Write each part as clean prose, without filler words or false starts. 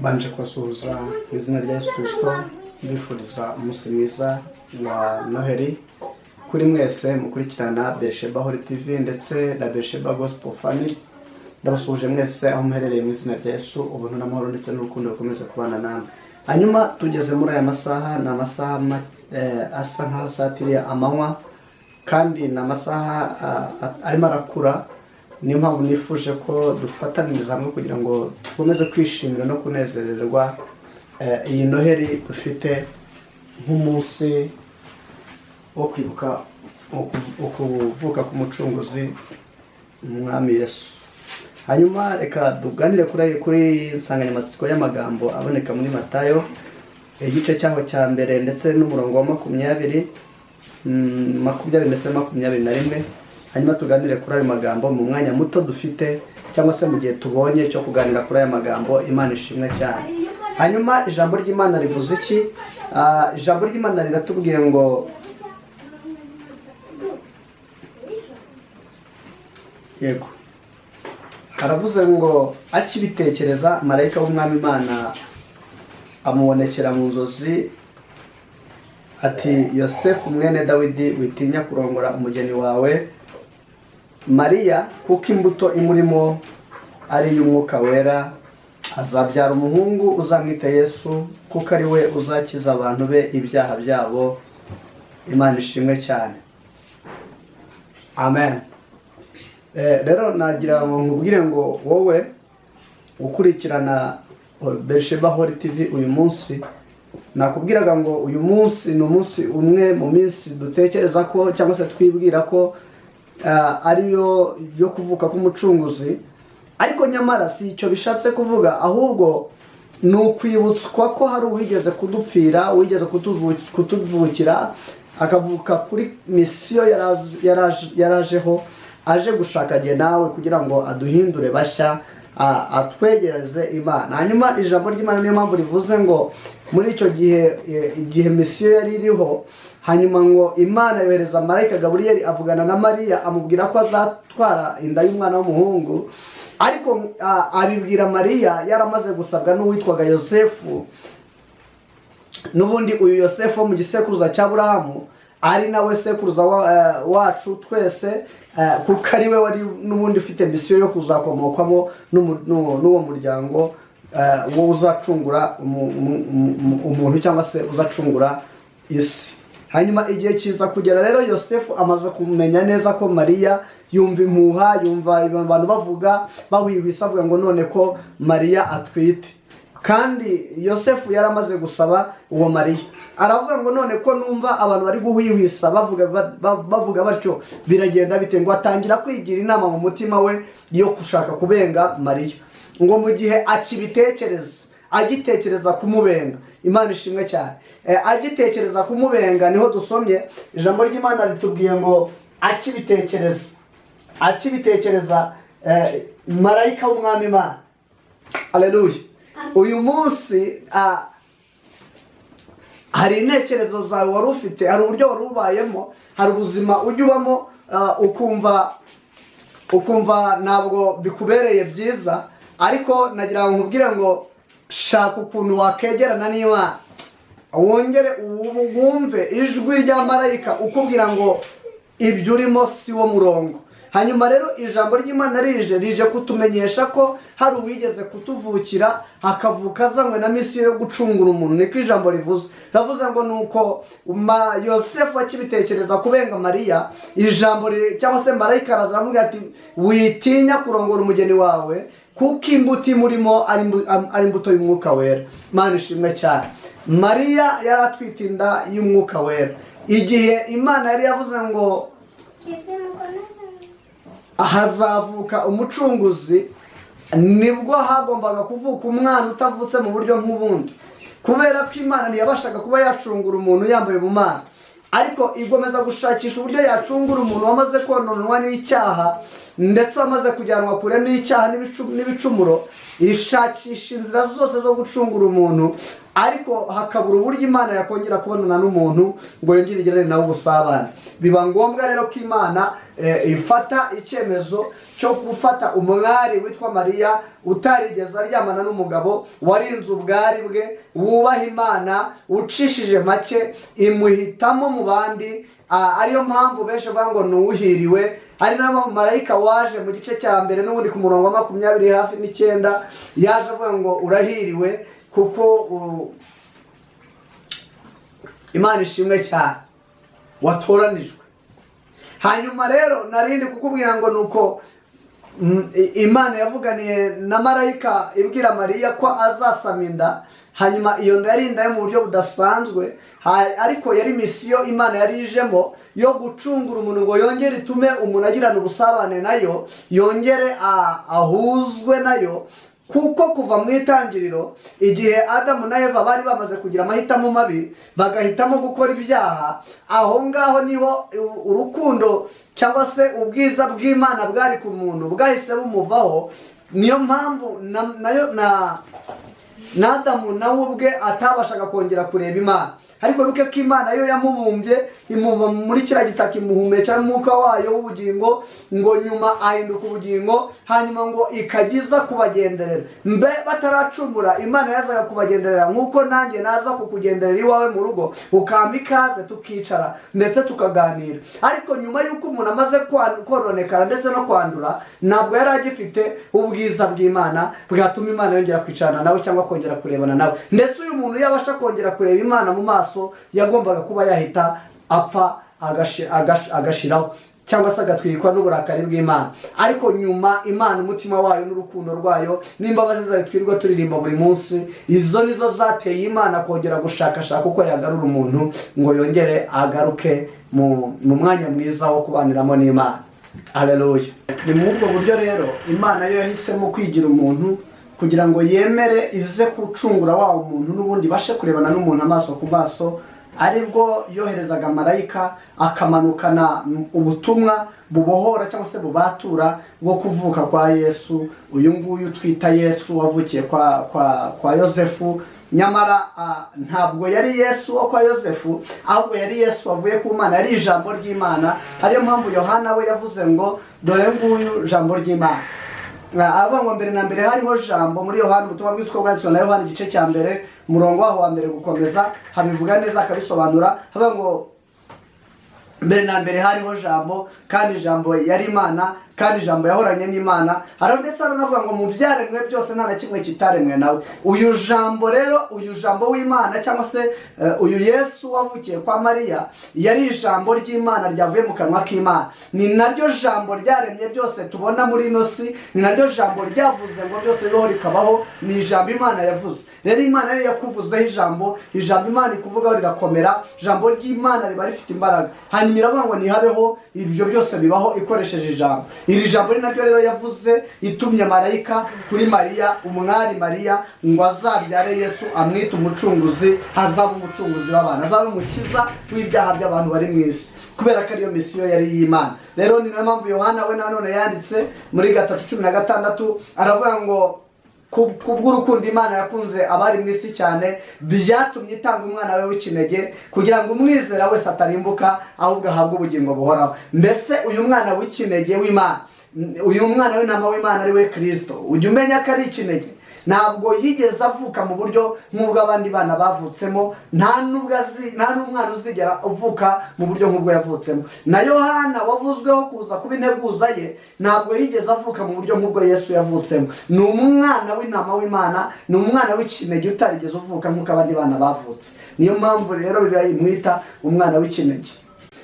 Mbanje kubasuhuza mu izina rya Yesu Kirisito, mbifuriza umunsi mwiza wa Noheli kuri mwese mukurikirana Berisheba Holy TV ndetse na Berisheba Gospel Family. Ndabasuhuje mwese aho muherereye mu izina rya Yesu. Ubuntu n'amahoro ndetse n'urukundo bikomeze kubana namwe. Hanyuma tugeze muri aya masaha, ni amasaha asa nk'aho asatiriye amanywa, kandi ni amasaha arimo arakura. Niyo mpamvu nifuje ko dufataniriza hamwe kugira ngo dukomeze kwishimira no kunezererwa iyi Noheli dufite nk'umunsi wo kwibuka ukuvuka k'Umucunguzi, Umwami Yesu. Hanyuma reka tuganire kuri insanganyamatsiko y'amagambo aboneka muri Matayo, igice cyaho cya mbere ndetse n'umurongo wa 20, 20 ndetse na 21. Hanyuma tuganire kuri ayo magambo mu mwanya muto dufite, cyangwa se mu gihe tubonye cyo kuganira kuri aya magambo. Imana ishimwe cyane. Hanyuma ijambo ry'Imana rivuze iki? Ijambo ry'Imana riratubwiye ngo, yego, haravuze ngo: "Akibitekereza, marayika w'Umwami Imana amubonekera mu nzozi ati: 'Yosefu mwene Dawidi, witinya kurongora umugeni wawe Mariya, kuko imbuto imurimo ari iy'Umwuka Wera. Azabyara umuhungu, uzamwita Yesu, kuko ari we uzakiza abantu be ibyaha byabo.'" Imana ishimwe cyane, amen. Rero nagira ngo nkubwire ngo wowe ukurikirana Berisheba Holy TV uyu munsi, nakubwiraga ngo uyu munsi ni umunsi umwe mu minsi dutekereza ko, cyangwa se twibwira ko ariyo yo kuvuka k'Umucunguzi, ariko nyamara si icyo bishatse kuvuga, ahubwo ni ukwibutswa ko hari uwigeze kudupfira, uwigeze kutuvukira, akavuka kuri misiyo yarajeho aje gushaka jye nawe kugira ngo aduhindure bashya, atwegereze Imana. Hanyuma ijambo ry'Imana niyo mpamvu rivuze ngo muri icyo gihe, igihe misiyo yari iriho, hanyuma ngo Imana yohereza marayika Gaburiyeli, avugana na Mariya, amubwira ko azatwara inda y'umwana w'umuhungu. Ariko abibwira Mariya yaramaze gusabwa n'uwitwaga Yosefu. N'ubundi uyu Yosefu wo mu gisekuruza cya Burahamu, ari nawe sekuruza wacu twese, kuko ari we wari n'ubundi ufite misiyo yo kuzakomokwamo n'uwo muryango wo uzacungura umuntu, cyangwa se uzacungura isi. Hanyuma igihe kiza kugera rero, Yosefu amaze kumenya neza ko Mariya, yumva impuha, yumva abantu bavuga bahwihwisa, avuga ngo none ko Mariya atwite, kandi Yosefu yari amaze gusaba uwo Mariya, aravuga ngo none ko numva abantu bari guhwihwisa bavuga batyo, biragenda bite? Ngo atangira kwigira inama mu mutima we yo gushaka kubenga Mariya. Ngo mu gihe akibitekereza, agitekereza kumubenga, Imana ishimwe cyane, agitekereza kumubenga, niho dusomye ijambo ry'Imana ritubwiye ngo akibitekereza, marayika w'Umwami Imana, aleluya. Uyu munsi hari intekerezo zawe wari ufite, hari uburyo wari ubayemo, hari ubuzima ujya ubamo, ukumva ntabwo bikubereye byiza. Ariko nagira ngo nkubwire ngo shaka ukuntu wakegerana n'Imana, wongere wumve ijwi rya marayika ukubwira ngo ibyo urimo si wo murongo. Hanyuma rero ijambo ry'Imana rije kutumenyesha ko hari uwigeze kutuvukira, hakavuka azanywe na misiyo yo gucungura umuntu. Niko ijambo rivuze. Ravuze ngo nuko Yosefu akibitekereza kubenga Mariya, ijambo cyangwa se marayika araza aramubwira ati: "Witinya kurongora umugeni wawe, kuko imbuto imurimo ari imbuto y'Umwuka Wera." Imana ishimwe cyane. Mariya yari atwite inda y'Umwuka Wera. Igihe Imana yari yavuze ngo hazavuka Umucunguzi, nibwo hagombaga kuvuka umwana utavutse mu buryo nk'ubundi, kubera ko Imana ntiyabashaga kuba yacungura umuntu yambaye ubumana, ariko igomeza gushakisha uburyo yacungura umuntu wamaze kononwa n'icyaha, ndetse wamaze kujyanwa kure n'icyaha n'ibicumuro. Ishakisha inzira zose zo gucungura umuntu, ariko hakabura uburyo Imana yakongera kubonana n'umuntu ngo yongere igirane nawe ubusabane. Biba ngombwa rero ko Imana ifata icyemezo cyo gufata umwari witwa Mariya, utarigeze aryamana n'umugabo, warinze ubwari bwe, wubaha Imana, ucishije make, imuhitamo mu bandi. Ariyo mpamvu benshi bavuga ngo ni uwuhiriwe. Ari nayo mpamvu marayika waje mu gice cya mbere n'ubundi ku murongo wa 29 yaje avuga ngo urahiriwe, kuko Imana ishimwe cyane, watoranijwe. Hanyuma rero narindi kukubwira ngo nuko Imana yavuganiye na marayika ibwira Mariya ko azasama inda. Hanyuma iyo nda yari inda yo mu buryo budasanzwe, ariko yari misiyo Imana yari ijemo yo gucungura umuntu ngo yongere itume umuntu agirana ubusabane nayo, yongere ahuzwe nayo. Kuko kuva mu itangiriro, igihe Adamu na Eva bari bamaze kugira amahitamo mabi, bagahitamo gukora ibyaha, aho ngaho niho urukundo cyangwa se ubwiza bw'Imana bwari ku muntu bwahise bumuvaho. Niyo mpamvu nayo na Adamu nawe ubwe atabashaga kongera kureba Imana. Ariko wibuke ko Imana yo yamubumbye, imuba muri kiriya gitaka, imuhumekera umwuka wayo w'ubugingo, ngo nyuma ahinduka ubugingo. Hanyuma ngo ikajya iza kubagenderera. Mbe bataracumura, Imana yazaga kubagenderera nk'uko nanjye naza kukugenderera iwawe mu rugo, ukampa ikaze, tukicara ndetse tukaganira. Ariko nyuma y'uko umuntu amaze kononekara ndetse no kwandura, ntabwo yari agifite ubwiza bw'Imana bwatuma Imana yongera kwicarana nawe cyangwa kongera kurebana nawe. Ndetse uyu muntu iyo abasha kongera kureba Imana mu maso, yagombaga kuba yahita apfa, agashiraho cyangwa se agatwikwa n'uburakari bw'Imana. Ariko nyuma Imana, umutima wayo n'urukundo rwayo n'imbabazi zayo twirirwa turirimba buri munsi, izo nizo zateye Imana kongera gushakashaka uko yagarura umuntu ngo yongere agaruke mu mwanya mwiza wo kubaniramo n'Imana. Aleluya! Ni muri ubwo buryo rero Imana yo yahisemo kwigira umuntu kugira ngo yemere ize gucungura wa muntu, n'ubundi ibashe kurebana n'umuntu amaso ku maso. Aribwo yoherezaga marayika akamanukana ubutumwa bubohora cyangwa se bubatura bwo kuvuka kwa Yesu, uyu nguyu twita Yesu wavukiye kwa Yosefu. Nyamara ntabwo yari Yesu wo kwa Yosefu, ahubwo yari Yesu wavuye ku Mana, yari ijambo ry'Imana. Ariyo mpamvu Yohana we yavuze ngo dore nguyu jambo ry'Imana. Avuga ngo mbere na mbere hariho jambo. Muri Yohana, ubutumwa bwiza uko bwanditswe na Yohana, igice cya mbere, umurongo waho wa mbere gukomeza, habivuga neza akabisobanura. Havuga ngo mbere na mbere hariho jambo, kandi ijambo yari Imana, kandi ijambo yahoranye n'Imana. Hariho ndetse aranavuga ngo mu byaremwe byose nta na kimwe kitaremwe nawe. Uyu jambo rero, uyu jambo w'Imana cyangwa se uyu Yesu wavukiye kwa Mariya, yari ijambo ry'Imana ryavuye mu kanwa k'Imana. Ni naryo jambo ryaremye byose tubona muri ino si, ni naryo jambo ryavuze ngo byose bibaho rikabaho. Ni ijambo Imana yavuze. Rero Imana yo yakuvuzeho ijambo, ijambo Imana ikuvugaho rirakomera, ijambo ry'Imana riba rifite imbaraga. Hanyuma iravuga ngo ntihabeho, ibyo byose bibaho ikoresheje ijambo. Iri jambo ni naryo rero yavuze itumye marayika kuri Mariya, umwari Mariya, ngo azabyare Yesu, amwite umucunguzi, hazaba umucunguzi w'abantu, azaba umukiza w'ibyaha by'abantu bari mu isi, kubera ko ariyo misiyo yari iy'Imana. Rero ni nayo mpamvu Yohana we nanone yanditse muri 3:16, aravuga ngo kubw'urukundo Imana yakunze abari mu isi cyane, byatumye itanga umwana we w'ikinege, kugira ngo umwizera wese atarimbuka, ahubwo ahabwe ubugingo buhoraho. Mbese uyu mwana w'ikinege w'Imana, uyu mwana w'intama w'Imana ari we Kirisito, ujya umenya ko ari ikinege. Ntabwo yigeze avuka mu buryo nk'ubwo abandi bana bavutsemo, nta n'umwana uzigera uvuka mu buryo nk'ubwo yavutsemo. Na Yohana wavuzweho kuza kuba integuza ye, ntabwo yigeze avuka mu buryo nk'ubwo Yesu yavutsemo. Ni umwana w'intama w'Imana, ni umwana w'ikinege utarigeze uvuka nk'uko abandi bana bavutse. Niyo mpamvu rero Bibiliya imwita umwana w'ikinege.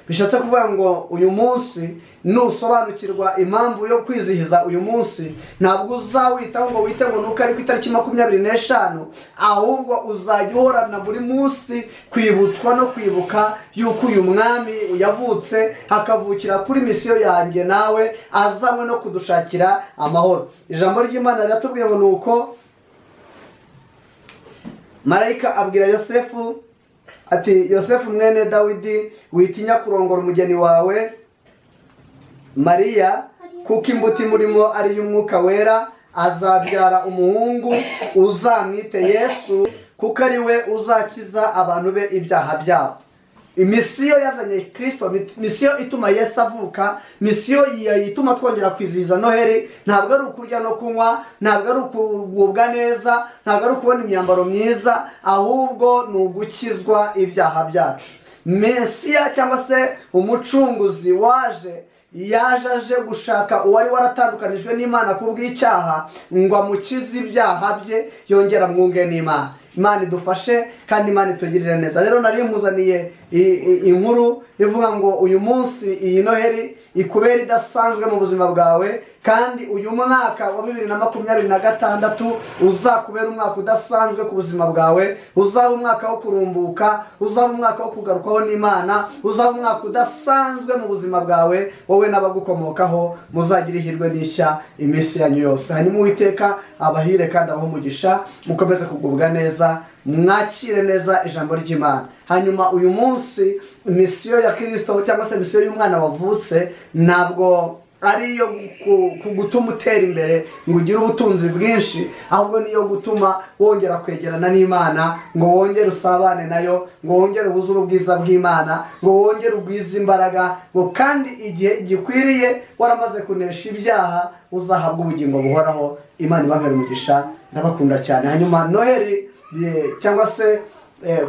Bishatse kuvuga ngo uyu munsi nusobanukirwa impamvu yo kwizihiza uyu munsi, ntabwo uzawitaho ngo wite ngo nuko ari ku itariki 25, ahubwo uzajya uhorana buri munsi kwibutswa no kwibuka yuko uyu mwami yavutse, akavukira kuri misiyo yanjye nawe, azanywe no kudushakira amahoro. Ijambo ry'Imana riratubwiye ngo nuko marayika abwira Yosefu ati: "Yosefu mwene Dawidi, witinya kurongora umugeni wawe Mariya, kuko imbuto imurimo ari iy'Umwuka Wera." Azabyara umuhungu, uzamwite Yesu, kuko ari we uzakiza abantu be ibyaha byabo. Imisiyo yazanye Kirisito, misiyo ituma Yesu avuka, misiyo ituma twongera kwizihiza Noheli, ntabwo ari ukurya no kunywa, ntabwo ari ukugubwa neza, ntabwo ari ukubona imyambaro myiza, ahubwo ni ugukizwa ibyaha byacu. Mesiya cyangwa se umucunguzi waje, yaje aje gushaka uwari waratandukanijwe n'Imana ku bw'icyaha, ngo amukize ibyaha bye, yongere amwunge n'Imana. Imana idufashe kandi Imana itugirire neza. Rero nari muzaniye inkuru ivuga ngo uyu munsi iyi Noheli ikubera idasanzwe mu buzima bwawe, kandi uyu mwaka wa 2026 uzakubera umwaka udasanzwe ku buzima bwawe, uzaba umwaka wo kurumbuka, uzaba umwaka wo kugarukwaho n'Imana, uzaba umwaka udasanzwe mu buzima bwawe. Wowe n'abagukomokaho muzagira ihirwe n'ishya iminsi yanyu yose. Hanyuma Uwiteka abahire kandi abahe umugisha, mukomeze kugubwa neza, mwakire neza ijambo ry'Imana. Hanyuma uyu munsi misiyo ya Kirisito cyangwa se misiyo y'umwana wavutse ntabwo ari iyo gutuma utera imbere ngo ugire ubutunzi bwinshi, ahubwo niyo gutuma wongera kwegerana n'Imana, ngo wongere usabane nayo, ngo wongere wuzure ubwiza bw'Imana, ngo wongere ugwize imbaraga, ngo kandi igihe gikwiriye waramaze kunesha ibyaha uzahabwa ubugingo buhoraho. Imana ibambere umugisha, ndabakunda cyane. Hanyuma Noheli cyangwa se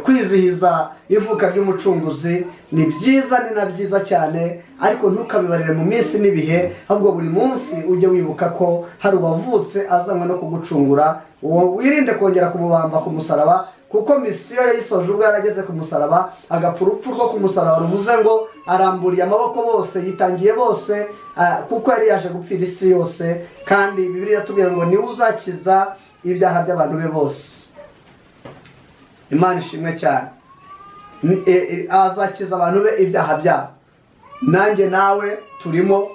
kwizihiza ivuka ry'umucunguzi ni byiza, ni na byiza cyane, ariko ntukabibarire mu minsi n'ibihe, ahubwo buri munsi ujye wibuka ko hari uwavutse azanywe no kugucungura. Uwo wirinde kongera kumubamba ku musaraba, kuko misiyo yayisoje ubwo yarageze ku musaraba, agapfa urupfu rwo ku musaraba, ruvuze ngo aramburiye amaboko bose, yitangiye bose, kuko yari yaje gupfira isi yose. Kandi Bibiliya iratubwira ngo niwe uzakiza ibyaha by'abantu be bose. Imana ishimwe cyane. Azakiza abantu be ibyaha byabo. Nanjye nawe turimo,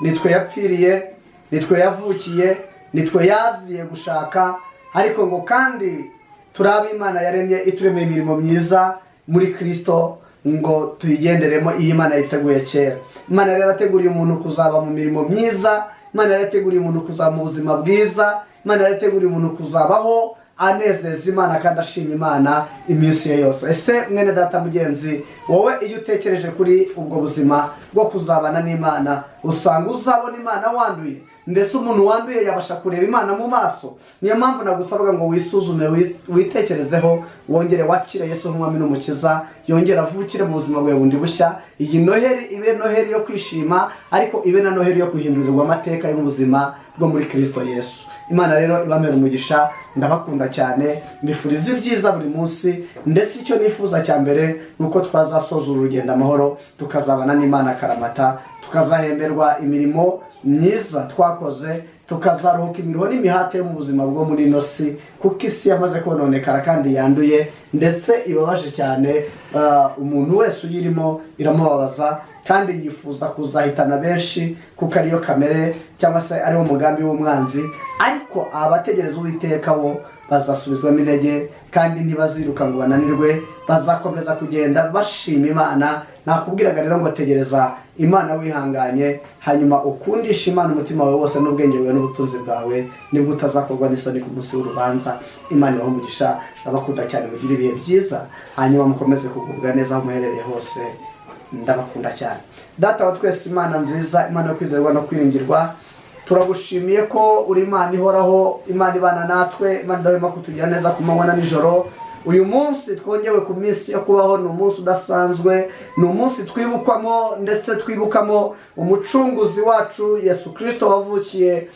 nitwe yapfiriye, nitwe yavukiye, nitwe yaziye gushaka. Ariko ngo kandi turi ab'Imana yaremye, ituremeye imirimo myiza muri Kirisito ngo tuyigenderemo, iyi Imana yiteguye kera. Imana yari yarateguriye umuntu kuzaba mu mirimo myiza, Imana yari yarateguriye umuntu kuzaba mu buzima bwiza, Imana yari yarateguriye umuntu kuzabaho anezeza Imana kandi ashima Imana iminsi ye yose. Ese mwene data mugenzi wowe, iyo utekereje kuri ubwo buzima bwo kuzabana n'Imana, usanga uzabona Imana wanduye? Mbese umuntu wanduye yabasha kureba Imana mu maso? Niyo mpamvu nagusabaga ngo wisuzume, witekerezeho, wongere wakire Yesu nk'umwami n'umukiza, yongere avukire mu buzima bwawe bundi bushya. Iyi Noheli ibe Noheli yo kwishima, ariko ibe na Noheli yo guhindurirwa amateka y'ubuzima bwo muri Kirisito Yesu. Imana rero ibamera umugisha, ndabakunda cyane, mbifuriza ibyiza buri munsi. Ndetse icyo nifuza cya mbere ni uko twazasoza uru rugendo amahoro, tukazabana n'Imana akaramata, tukazahemberwa imirimo myiza twakoze, tukazaruhuka imiruho n'imihate yo mu buzima bwo muri ino si, kuko isi yamaze kononekara kandi yanduye ndetse ibabaje cyane. Umuntu wese uyirimo iramubabaza kandi yifuza kuzahitana benshi, kuko ariyo kamere cyangwa se ariwo mugambi w'umwanzi. Ariko abategereza Uwiteka bo bazasubizwamo intege kandi ntibaziruka ngo bananirwe, bazakomeza kugenda bashima Imana. Nakubwiraga rero ngo tegereza Imana wihanganye, hanyuma ukundisha Imana umutima wawe wose n'ubwenge bwawe n'ubutunzi bwawe, nibwo utazakorwa n'isoni ku munsi w'urubanza. Imana ibahe umugisha, ndabakunda cyane, mugire ibihe byiza, hanyuma mukomeze kugubwa neza aho muherereye hose. Ndabakunda cyane. Data wa twese, Imana nziza, Imana yo kwizerwa no kwiringirwa, turagushimiye ko uri Imana ihoraho, Imana ibana natwe, Imana idahwema kutugira neza ku manywa na nijoro. Uyu munsi twongewe ku minsi yo kubaho ni umunsi udasanzwe, ni umunsi twibukwamo ndetse twibukamo umucunguzi wacu Yesu Kirisito wavukiye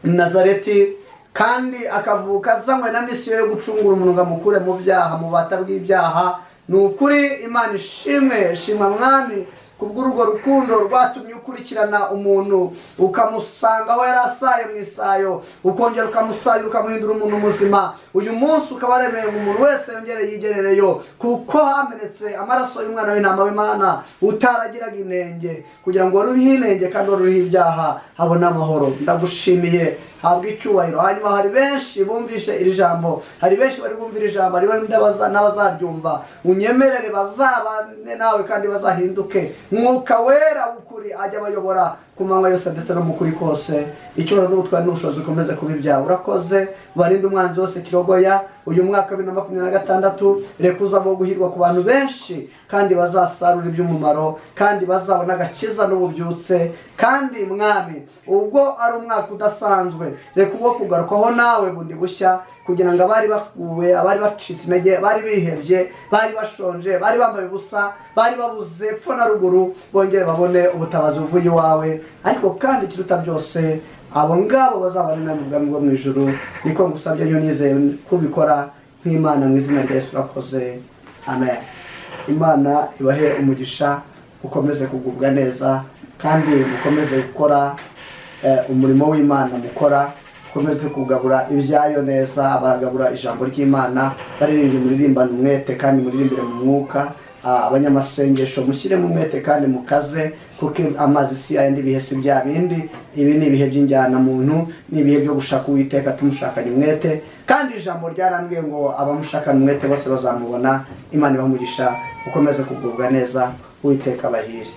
i Nazareti, kandi akavuka azanywe na misiyo yo gucungura umuntu ngo amukure mu byaha, mu bubata bw'ibyaha. Ni ukuri Imana ishimwe. Shimwa Mwami kubw'urwo rukundo rwatumye ukurikirana umuntu, ukamusanga aho yari asaye mu isayo, ukongera ukamusayura, ukamuhindura umuntu muzima. Uyu munsi ukaba waremeye ngo umuntu wese yongere yigerereyo, kuko hamenetse amaraso y'umwana w'intama w'Imana utaragiraga inenge, kugira ngo wari uriho inenge kandi wari uriho ibyaha habone amahoro. Ndagushimiye, habwa icyubahiro. Hanyuma hari benshi bumvishe iri jambo, hari benshi bari bumvira ijambo, hari n'abazaryumva. Unyemerere bazabane nawe kandi bazahinduke. Mwuka Wera w'ukuri ajya abayobora. Ku manywa yose ndetse no mu kuri kose, icyubahiro n'ubutwari n'ubushobozi bikomeze kuba ibyawe. Urakoze, barinde umwanzi wose kirogoya uyu mwaka wa 2026. Reka uzabo guhirwa ku bantu benshi, kandi bazasarura iby'umumaro, kandi bazabona agakiza n'ububyutse. Kandi Mwami, ubwo ari umwaka udasanzwe, reka ubwo kugarukwaho nawe bundi bushya, kugira ngo abari bakuwe, abari bacitse intege, bari bihebye, bari bashonje, bari bambaye ubusa, bari babuze epfo na ruguru, bongere babone ubutabazi buvuye iwawe. Ariko kandi ikiruta byose, abo ngabo bazabane nawe mu bwami bwo mu ijuru. Niko ngusabye niyo nizeye kubikora nk'Imana, mu izina rya Yesu urakoze, amen. Imana ibahe umugisha, ukomeze kugubwa neza, kandi mukomeze gukora umurimo w'Imana mukora, mukomeze kugabura ibyayo neza. Baragabura ijambo ry'Imana, baririmbye, muririmbane umwete kandi muririmbire mu mwuka. Abanyamasengesho mushyiremo umwete kandi mukaze, kuko amazi si ayandi, ibihe si bya bindi. Ibi ni ibihe by'injyana muntu, ni ibihe byo gushaka Uwiteka tumushakanye umwete, kandi ijambo ryarambwiye ngo abamushakana umwete bose bazamubona. Imana ibahe umugisha, ukomeze kugubwa neza, Uwiteka abahire.